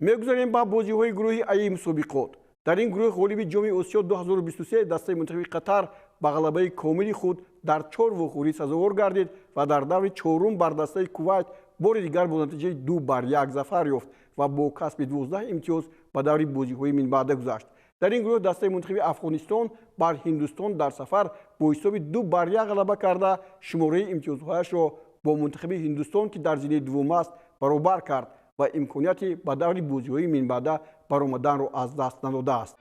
Мегузарем ба бозиҳои гурӯҳи аи мусобиқот. Дар ин гурӯҳ ғолиби ҷоми Осиё 2023 дастаи мунтахаби Қатар ба ғалабаи комили худ дар 4 вохӯрӣ сазовор гардид ва дар даври чорум бар дастаи Кувайт бори дигар бо натиҷаи 2-1 зафар ёфт ва бо касби 12 имтиёз ба даври бозиҳои минбаъда гузашт. Дар ин гурӯҳ дастаи мунтахаби Афғонистон бар Ҳиндустон дар сафар бо ҳисоби 2-1 ғалаба карда шумораи имтиёзҳояшро бо мунтахаби Ҳиндустон, ки дар зинаи дуввум аст, баробар кард ва имконияти ба даври бозиҳои минбаъда баромаданро аз даст надодааст.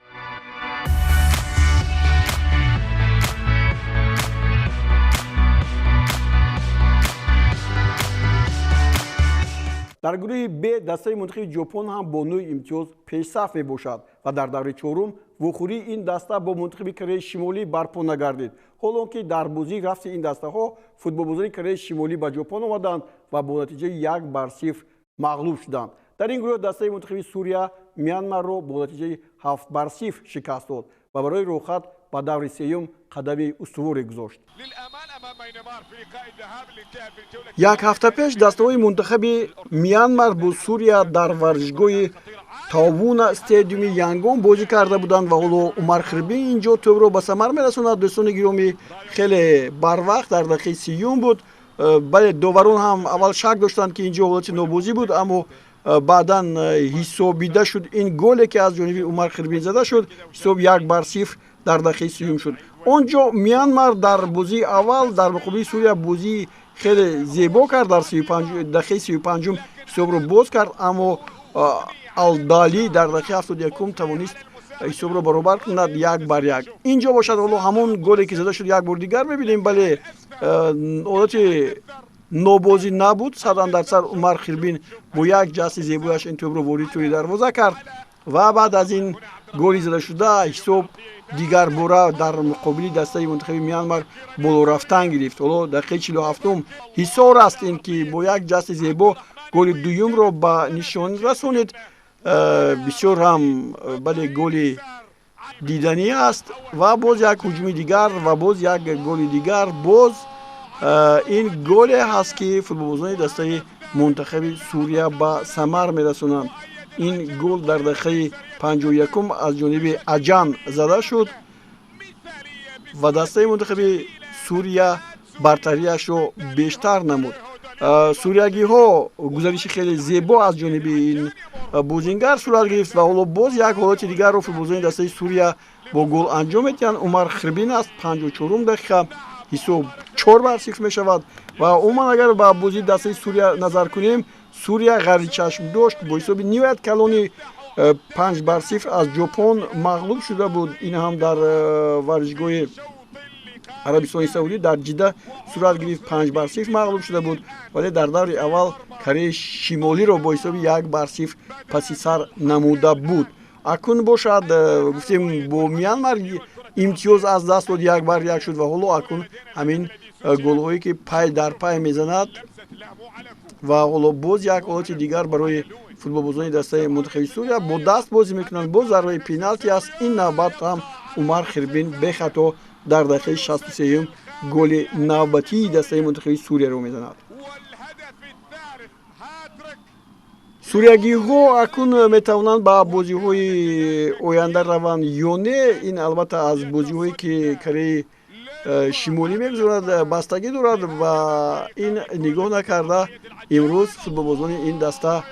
Дар гурӯҳи Б дастаи мунтахаби Ҷопон ҳам бо 9 имтиёз пешсаф мебошад ва дар даври чорум вохӯрии ин даста бо мунтахаби Кореяи Шимолӣ барпо нагардид. Ҳолон ки дар бозии рафти ин дастаҳо футболбозони Кореяи Шимолӣ ба Ҷопон омаданд ва бо натиҷаи 1-0 мағлуб шуданд. Дар ин гурӯҳ дастаи мунтахаби Сурия Мянмарро бо натиҷаи 7-0 шикаст дод ва барои роҳхат ба даври сеюм қадами устуворе гузошт. Як ҳафта пеш дастаҳои мунтахаби Мянмар бо Сурия дар варзишгоҳи Тавуна стадиуми Янгон бозӣ карда буданд ва ҳоло Умар Хирбин инҷо тӯбро ба самар мерасонад. Дӯстони гиромӣ, хеле барвақт дар дақиқаи 30 буд. Бале, доварон ҳам аввал шак доштанд, ки инҷо ҳолати нобозӣ буд, аммо баъдан ҳисобида шуд ин голе, ки аз ҷониби Умар Хирбин зада шуд. Ҳисоб 1-0 дар дақиқаи 30 шуд. Он ҷо Мянмар дар бозии аввал дар муқобили Сурия бозии хеле зебо кард, дар дақиқаи 35 ҳисобро боз кард, аммо Алдали дар дақиқаи 71 тавонист ҳисобро баробар кунад 1-1. Инҷо бошад ҳоло ҳамон голе, ки зада шуд, як бори дигар мебинем. Бале, ҳолати нобозӣ набуд. Сад андар сар Умар Хирбин бо як ҷасти зебояш ин тӯбро ворид тӯри дарвоза кард ва баъд аз ин голи задашуда ҳисоб дигар бора дар муқобили дастаи мунтахаби Мянмар боло рафтан гирифт. Ҳоло дақиқаи 47 ҳисор аст ин, ки бо як ҷасти зебо голи дуюмро ба нишон расонид. Бисёр ҳам, бале, голи диданӣ аст ва боз як ҳуҷуми дигар ва боз як голи дигар. Боз ин голе ҳаст, ки футболбозони дастаи мунтахаби Сурия ба самар мерасонанд. Ин гол дар дақиқаи 51 аз ҷониби Аҷан зада шуд ва дастаи мунтахаби Сурия бартариашро бештар намуд. Суриягиҳо гузариши хеле зебо аз ҷониби ин бозингар сурат гирифт ва ҳоло боз як ҳолати дигарро футболбозони дастаи Сурия бо гол анҷом медиҳанд. Умар Хирбин аст, 54 дақиқа, ҳисоб 4-0 мешавад. Ва умуман агар ба бозии дастаи Сурия назар кунем, Сурия ғайричашм дошт, бо ҳисоби ниҳоят калони 5-0 аз Ҷопон мағлуб шуда буд. Ин ҳам дар варзишгоҳи Арабистони Саудӣ дар Ҷидда сурат гирифт, 5-0 мағлуб шуда буд, вале дар даври аввал Кореяи Шимолиро бо ҳисоби 1-0 паси сар намуда буд. Акун бошад, гуфтем, бо Мянмар имтиёз аз даст дод, 1-1 шуд ва ҳоло акун ҳамин голҳое, ки пай дар пай мезанад. Ва ҳоло боз як ҳолати дигар барои футболбозони дастаи мунтахаби Сурия, бо даст бозӣ мекунанд, боз зарбаи пеналти аст. Ин навбат ҳам Умар Хирбин бехато дар дақиқаи 63 голи навбатии дастаи мунтахаби Сурияро мезанад. Суриягиҳо акун метавонанд ба бозиҳои оянда раванд ё не, ин албатта аз бозиҳое, ки Кореяи Шимолӣ мегузорад, бастагӣ дорад. Ва ин нигоҳ накарда, имрӯз футболбозони ин даста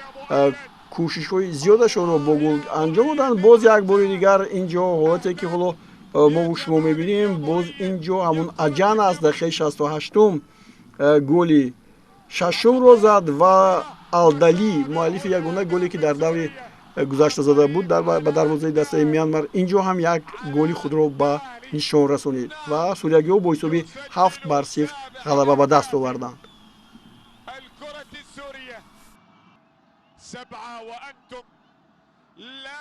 кӯшишҳои зиёдашонро бо гол анҷом доданд. Боз як бори дигар инҷо ҳолате, ки ҳоло мову шумо мебинем, боз инҷо ҳамон Аҷан аст, дақиқаи 68 голи шашумро зад ва Алдали, муаллифи ягона голе, ки дар даври гузашта зада буд ба дарвозаи дастаи Мянмар, инҷо ҳам як голи худро ба нишон расонид ва суриягиҳо бо ҳисоби 7-0 ғалаба ба даст оварданд. سبعة وأنتم لا